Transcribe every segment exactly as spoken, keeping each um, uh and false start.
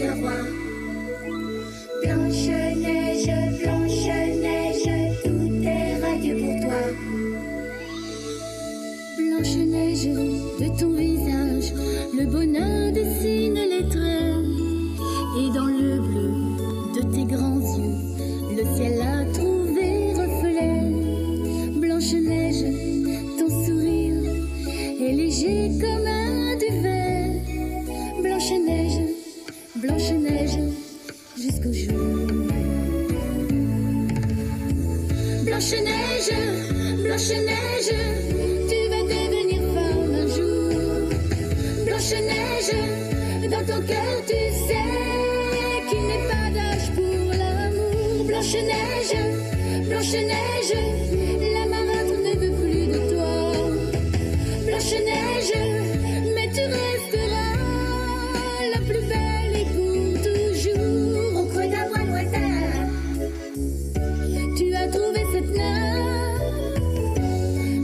le roi. Blanche-Neige, Blanche-Neige, tout est radieux pour toi. Blanche-Neige, de ton visage, le bonheur dessine les traits. Et dans le bleu de tes grands yeux, le ciel a trouvé reflet. Blanche-Neige, ton sourire est léger comme un duvet. Blanche-Neige, Blanche-Neige, jusqu'au jour. Blanche-Neige, Blanche-Neige, tu vas devenir femme un jour. Blanche-Neige, dans ton cœur, tu sais qu'il n'est pas d'âge pour l'amour. Blanche-Neige, Blanche-Neige, la marâtre ne veut plus de toi. Blanche-Neige, mais tu resteras la plus belle et pour toujours. Au creux d'un bois lointain, tu as trouvé cette nymphe.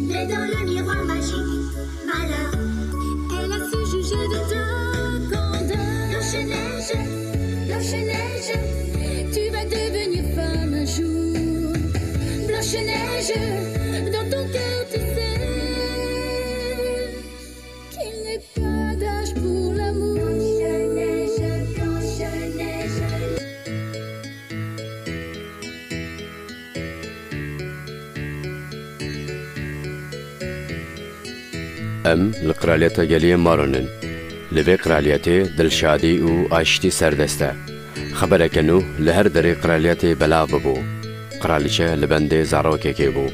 Mais dans le miroir magique, malheur, elle a su juger de ta candeur. Blanche-Neige, Blanche-Neige, tu vas devenir femme un jour. Blanche-Neige, dans ton cœur, tu sais qu'il n'est pas d'âge pour l'amour. Blanche-Neige, Blanche-Neige. Em li Qraliyeta Geliyê Maron in. Li vê qraliyetê dilşadî û aştî serdest e. Xebereke nû li her derê qraliyetê belav bibû. Qraliçe li bendê zarokekê bû.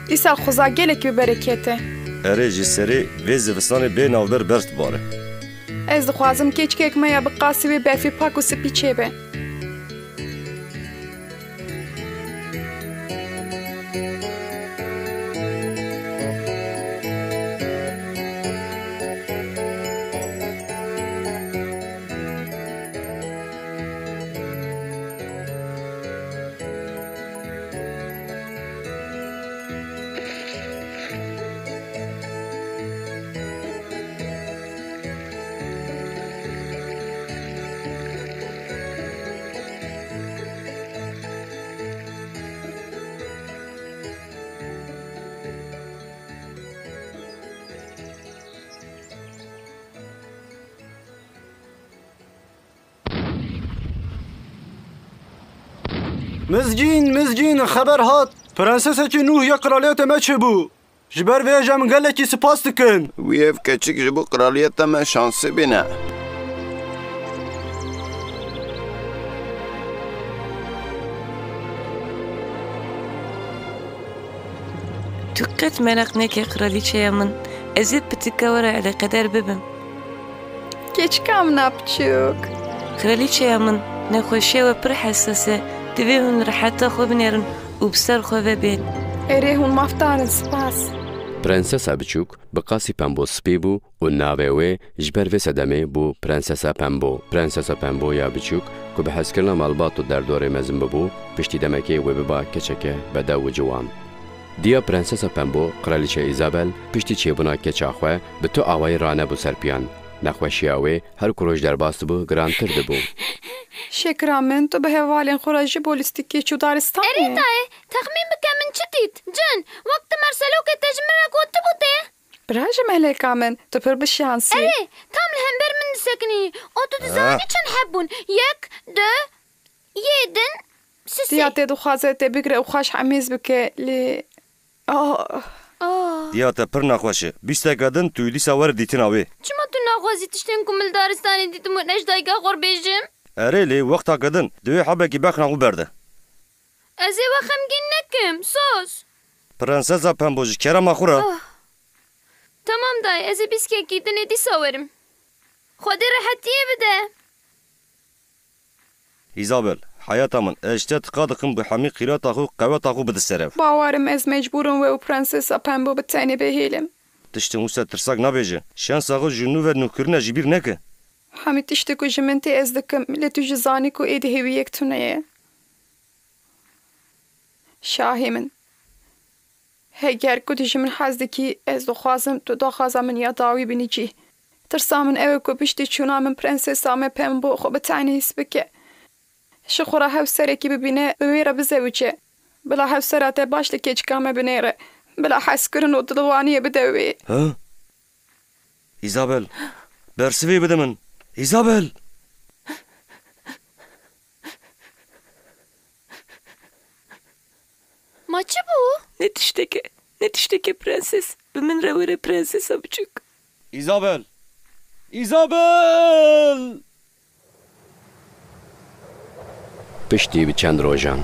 Îsal xuza gelekî bi bereket e. Erê, ji serê vê zivistanê bê navber berf dibare. Ez dixwazim keçikek me ya bi qasî wê berfê pak û spî çêbe. Mizgîn, Mizgîn, xeber hat. Prensesekî nû ya qraliyetê me çêbû. Ji ber vê jî em gelekî spas dikin. Wî ev keçik ji bo qraliyeta me şansê bîne. Tu qet meraq neke, qralîçeya min. Ez ê pitika we re eleqedar bibim. Keçika min a biçûk. Qralîçeya min, nexweşiya we pir hesas e. Divê hûn reheta xwe binêrin û bi ser xwe ve bên. Erê, hûn mafdar in, spas. Prensesa biçûk bi qasî pembo spî bû û navê wê ji ber vê sedemê bû Prensesa Pembo. Prensesa Pembo ya biçûk ku bi hezkirina malbat û derdorê mezin bibû, piştî demekê wê biba keçeke bedew û ciwan. Diya Prensesa Pembo, Qraliçe Îzabel, piştî çêbûna keça xwe bi tu awayî ranebû ser piyan. Nexweşiya wê her ku roj derbas dibû, girantir dibû. Şêkira min, tu bi hevalên xwe re ji bo lîstikê çû daristanê? Erê dayê, texmîn bike min çi dît? Cin, wek tu Marcelokê te ji min re gotibû tê? Bira ji meleka min, tu pir bi şansî. Erê, tam li hember min disekinî. Û tu dizanî çend heb bûn? Yek, du, yê din, sisê. Diya te dixwaze te bigire û xwe ji hemêz bike, lê... Ah. Ah. Diya te pir nexweş e. Bîsteke din tu dîsa were dîtina wê. Çima tu naxwazî tiştên ku min li daristanê dîtibûn ez ji dayika xwe re bêjim? Erê, lê wexteke din divê hebekî bexna xwe berde. Ez ê we xemgîn nekim, Sos. Prensesa Pembo, ji kerema xwe re. Ah. Temam dayê, ez ê bîskekî dinê dîsa werim. Xwedê rehetiyê bide. Îzabel, heyata min, ez ji te tiqa dikim bi hemî qîrata xwe, qeweta xwe bide ser ev. Bawer im ez mecbûr im we û Prensesa Pembo bi tenê bihêlim. Tiştên wisa tirsak nabêje. Şensa xwe ji nû ve nûkirine ji bîr neke. Hemî tiştê ku ji min tê ez dikim, lê tu jî zanî ku êdî hêviyek tune ye. Şahê min. Heger ku tu ji min hez dikî, ez dixwazim tu daxwaza min ya dawî bînî cî. Pirsa min ew e ku piştî çûna min prensesa me Pembo xwe bi tenê hîs bike. Ji xwe re hewserekî bibîne, bi wê re bizewice. Bila hewsera te baş li keçika me binêre. Bila hezkirin û dilwaniyê bide wê. Ha? Îzabel, bersivê bide min. Îzabel! Ma çi bû? Ne tişteke, ne tişteke prenses. Bi min re were prensesa biçûk. Îzabel! Îzabel! Piştî bi çend rojan.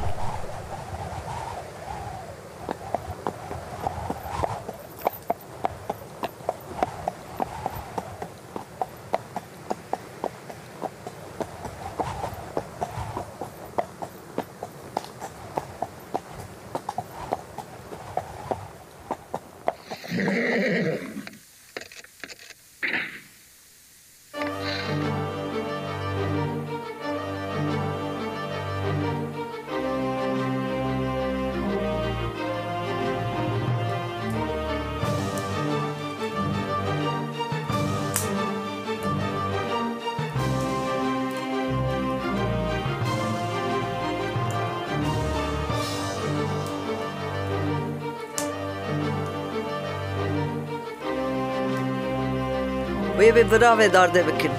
Wê bi birave darde bikin.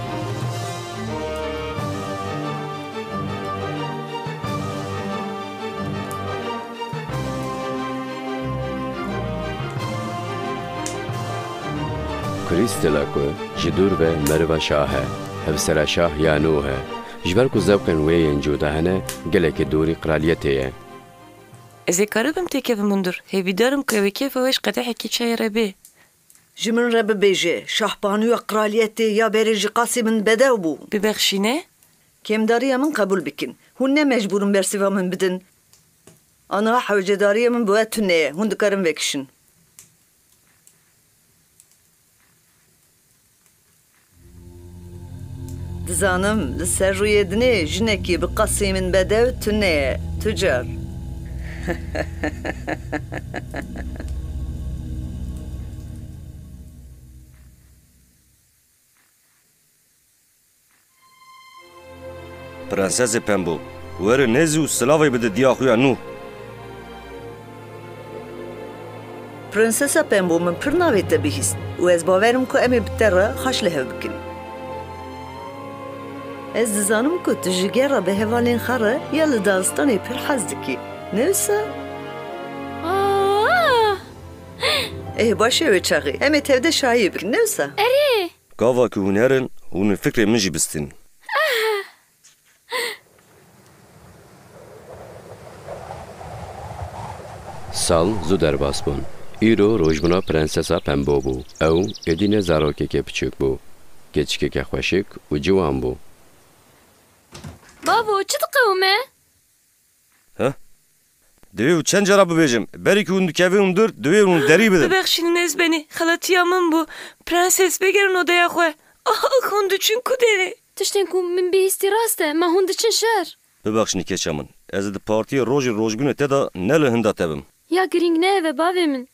Krîstela ku ji dûr ve meriva şah e, hevsera şah ya nû e, ji ber ku zewqên wê yên cuda hene, gelekî dûrî qraliyetê ye. Ez ê karibim têkevim hundir? Hêvîdar im ku ew ê kêfa we ji qedehekî çayê re bê. Ji min re bibêje, şahbanûya qraliyetê ya berê ji qasî min bedew bû. Bibexşîne? Kêmdariya min qebûl bikin. Hûn ne mecbûr in bersiva min bidin. Aniha hewcedariya min bi we tune ye. Hûn dikarin vekişin. Dizanim, li ser rûyê dinê jinekî bi qasî min bedew tune ye, tucar. Prensesê Pembo, were nêzî û silavê bide diya xwe ya nû. Prensesa Pembo, min pir navê te bihîst û ez bawer im ku em ê bi te re xweş li hev bikin. Ez dizanim ku tu ji gera bi hevalên xwe re ya li daristanê pir hez dikî. Ne wisa? Ah! Eh, baş e wê çaxê. Em ê tevde şahiyê bikin. Ne wisa? Erê! Gava ku hûn herin, hûn ê fikrê min jî bistînin. Sal zû derbas bûn. Îro rojbûna Prensesa Pembo bû. Ew êdî ne zarokekê piçûk bû. Keçikeke xweşik û ciwan bû. Bavo, çi diqewime? He? Divê û çend cara bibêjim? Berî ku hûn dikevin hundir, divê hûn derî bidin. Bibexşînin, ez benî. Xeletiya min bû. Prenses, vegerin odeya xwe. Ah, hûn diçin ku derê? Tiştên ku min bihîstî rast e, ma hûn diçin şer? Bibexşînî keça min. Ez ê di partiyê rojê rojbûnê te de ne li hinda te bim. Ya girîng ne ev e bavê min.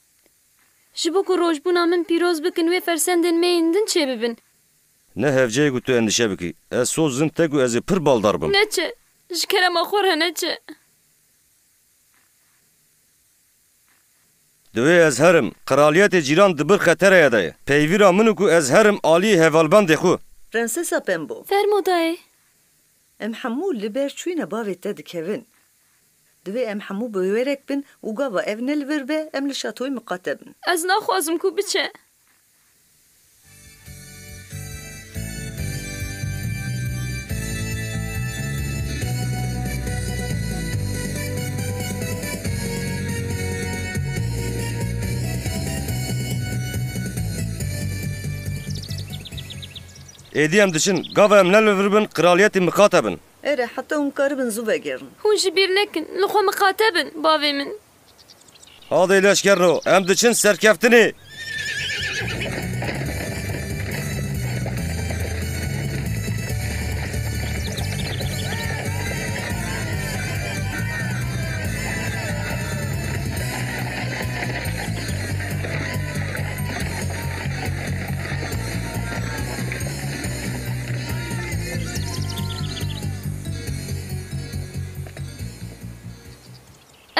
Ji bo ku rojbûna min pîroz bikin, wê fersendên me yên din çêbibin. Ne hevceyê ku tu endîşe bikî. Ez soz dizim te ku ez ê pir baldar bim. Neçe. Ji kerema xwe re neçe. Divê ez herim. Qiraliyetê cîran di bir xetereye de ye. Peyvîra min e ku ez herim alî hevalbendê xwe. Prensesa Pembo. Fermo dayê. Em hemû li ber çûyîna bavê te dikevin. Divê em hemû bi wêrek bin û gava ev ne li vir be, em li şatoyê miqate bin. Ez naxwazim ku biçe. Êdî em diçin, gava em ne li vir bin, qiraliyetê miqate bin. Erê, heta hûn karibin zû vegerin. Hûn ji bîr nekin, li xwe miqate bin, bavê min. Hadê leşkerno, em diçin serkeftinê.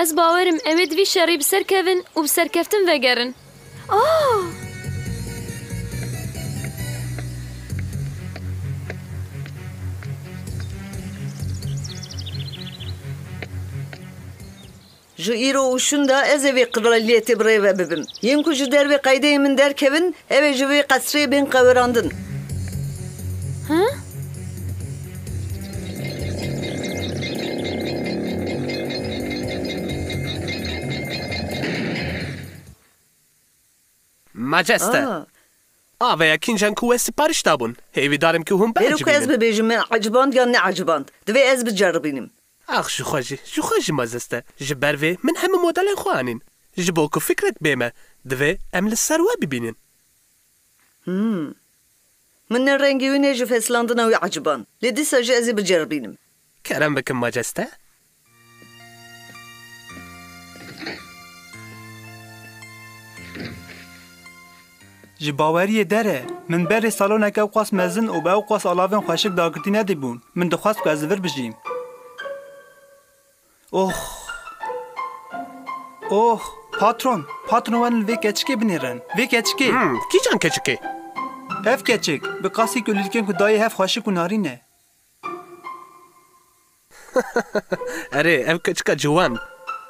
Ez bawer im ew ê di vî şerî bi ser kevin û bi serkeftin vegerin. Ah! Ji îro û şûnda ez ê vê qiraliyetê bi rê ve bibim. Yên ku ji dervê qeydeyê min derkevin, ew ê ji vê qesrê bên qewirandin. Hı? Majeste. Aa. Aveya kîncan ku we sipariş dabûn. Hêvîdar im ku hûn Bêro ku ez bicivînin. Bibêjim me eciband yan neeciband. Divê ez biceribînim. Ax ji xwe jî, ji xwe jî Majeste. Ji ber vê min hemû modelên xwe anîn. Ji bo ku fikret bême, divê em li ser we bibînin. Hmm. Min ne rengê wî ne jî feslandina wî eciband. Lê dîsa jî ez ê biceribînim. Kerem bikin Majeste. Ji baweriyê der e. Min berê saloneke ewqas mezin û bi ewqas alavên xweşik dagirtî nedîbûn. Min dixwest ku ez li vir bijîm. Oh! Oh! Patron! Patron, werin li vê keçikê binêrin. Vê keçikê! Hmm, kîjan keçikê? Ev keçik, bi qasî ku lîlkên ku dayê hev xweşik û narîn e. Erê, ev keçika ciwan.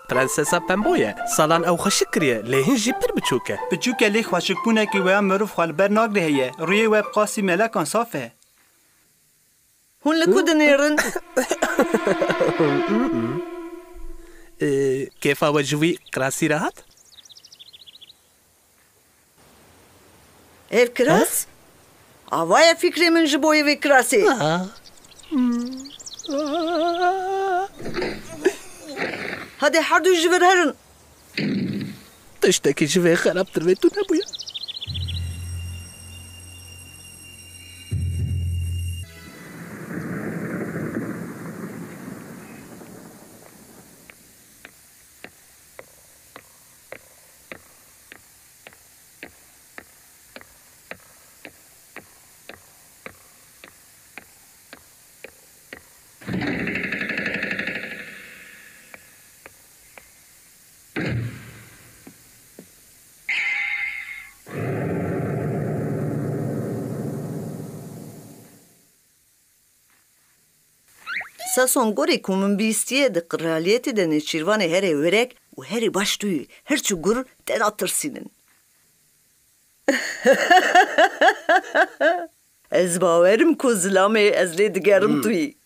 Prensesa Pembo ye. Salan ew xweşik kiriye, lê hin jî pir biçûk e. Biçûk e lê xweşikbûnekî we ya mirov xwe li ber nagre heye. Rûyê we bi qasî melekan saf e. Hûn li ku dinêrin? Ee, kêfa we ji wî kirasî re hat? Ev kiras? Ha? Ava ye fikrê min ji bo vê kirasê. Ha. Hadi her du ji vir herin. Tiştekî ji vê xerabtir vê tune bûye. Sason, gorê ku min bihîstiye, di qiraliyetê de nêçîrvanê herê wêrek û herê baş tu yî, hirç û gur te natirsînin. Ez bawer im ku zilamê ez lê digerim tu yî.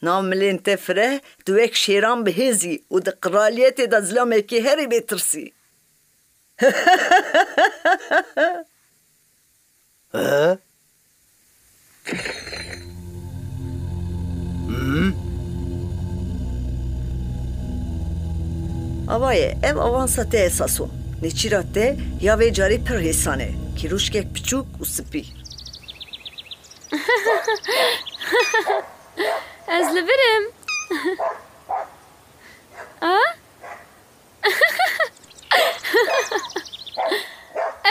Nav milên te fireh, tu wek şêran bi hêz î û di qiraliyetê de zilamekî herî bêtirs î. He? Hmm? Ava ye, ev avansa te esas o. Nêçîra te ya vê carê pir hêsan e. Kîroşkek piçûk û spî. Ez li vir im. A?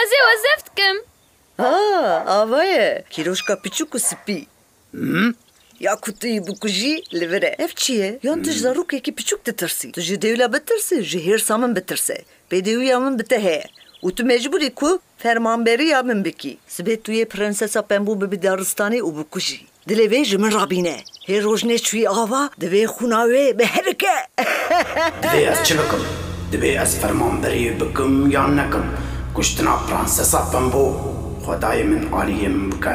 Ez ê we zeft dikim. Ha, ava ye. Kîroşka piçûk û spî. Hmm? Ya ku tu yî bikujî, li vir e. Ev çi ye? Yan tu ji zarokekî piçûk ditirsî? Tu ji dêwla bitirse, ji hêrsa min bitirse. Pêdêwiya min bi te heye. Û tu mecbûr î ku fermanberiya min bikî. Sibê tu yê Prensesa Pembû bibî daristanê û bikujî. Dilê vê ji min re bîne. Hê roj neçûyî ava, divê xûna wê biherike. Divê ez çi bikim? Divê ez fermanberiyê bikim yan nekim? Kuştina Prensesa Pembo, Xwedayê min aliyê min bike.